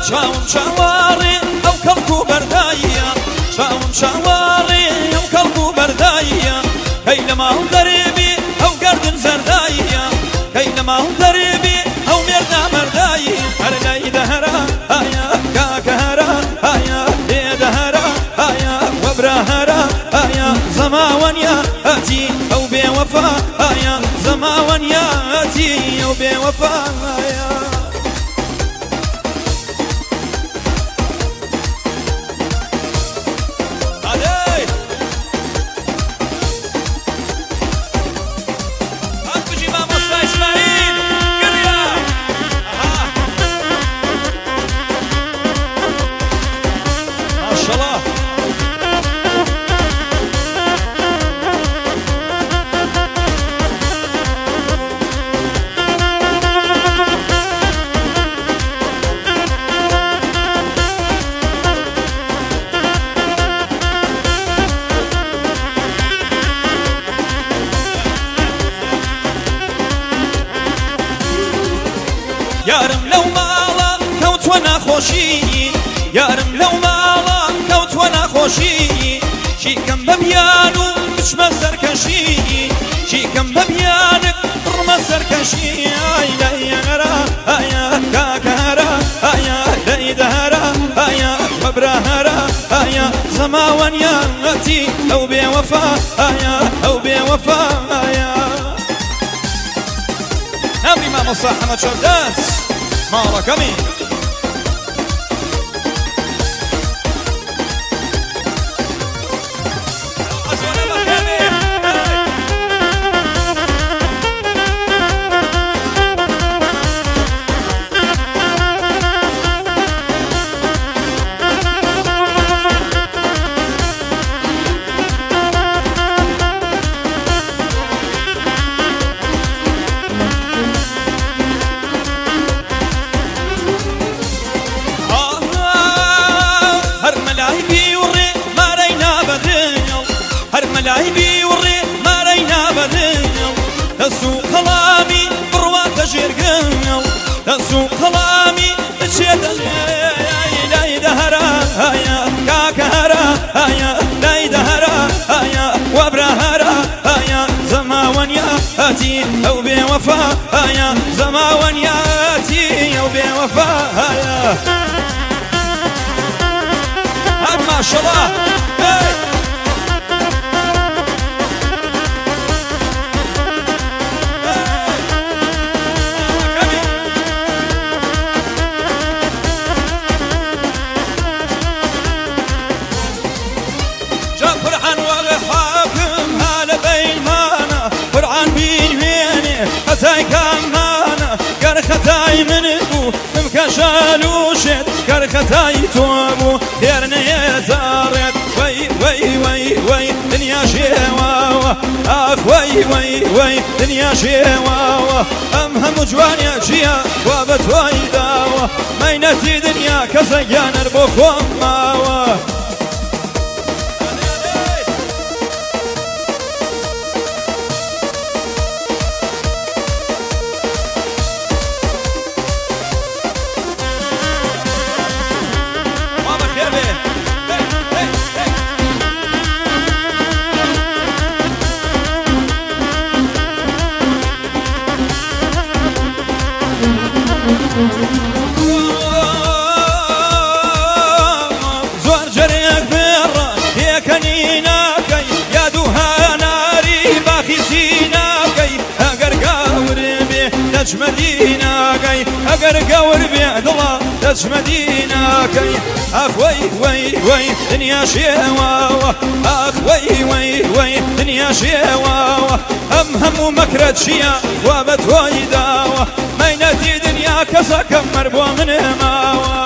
چاوم چاوەڕێ ئەو کەڵک و بەرداییە، چاوم چاوەڕێ ئەو کەڵک و بەرداییە، کەی لە ماڵ دەرێ بێ ئەو گەردن زەرداییە، کەی لە ماڵ دەرێ بێ ئەو مێرد نامەردایی. هەر لای دەهرا ئایا کاکە هەرا ئایا لێ دەهرا ئایا وەبرا هەرا ئایا زەماوەنیا ئەتی ئەو بێوەفا ئایا زەماوەنیا ئەتی ئەو بێوەفا ئایا. ئەدەی هەر بژی مامۆستا ئیسماعیل گریا. ئەها ماشەڵا. یارم لەو ماڵە کەوتوە ناخۆشی، یارم لەو ماڵە کەوتوە ناخۆشی، چیکەم بە بیان و بچمە سەرکەشی، چیکەم بە بیانت بڕمە سەرکەشی. ئای لای هەرا ئایا کاکە هەرا ئایا لای دەهرا ئایا وەبرا هەرا ئایا زەماوەنیاتی ئەو بێوەفا ئایا ئەو بێوەفا ئایا. ناوی مامۆستا حەمە چەرداس ماڵەکەمی. ئەزۆنە بەخێربێ. هەر مەلای بیوڕێ مارەی نابەدڵ، هەر مەلای بیوڕێ مارەی نابەدڵ، دەس و قەڵامی بڕواتە ژێرگڵ، دەس و قەڵامی بچێتە لای دەهرا ئایا کاکە هەرا ئایا لای دەهرا ئایا وەبرا هەرا ئایا زەماوەنیا هاتی ئەو بێوەفا ئایا زەماوەنیاتی ئەو بێوەفا ئایا. هەر ماشەڵا. هەی. جا قورعان وەڵێ حاکم ها لە بەینمانە، قورعان بینوێنێ خەتای کامانە، گەر خەتای من بوو بمکە شالوشێت، گەر خەتای تۆ بوو خێر نەیەتە ڕێت. وەی وەی وەی وەی دنیا شێواوە، ئاخ وەی وەی وەی دنیا شێواوە، ئەم هەموو جوانیە چییە وا بە تۆی داوە، مەینەتی دنیا کەسە گیانەر بۆ خۆم ماوە. وا بەخێر بێ. هەی هەی هەی. زۆر جەرێک بێڕە پێکەنی ناکەی، یاد و هەناری باخی سیناکەی، ئەگەر گەور بێ دەچمە دیناکەی، ئەگەر گەور بێ دڵە دەچمە دیناکەی. ئاخ وەی وەی وەی دنیا شێواوە، ئاخ وەی وەی وەی دنیا شێواوە، ئەم هەموو مەکرە چییە وا بە تۆی داوە، مەینەتی دنیا کەسەکەم مەر بۆ من ماوە.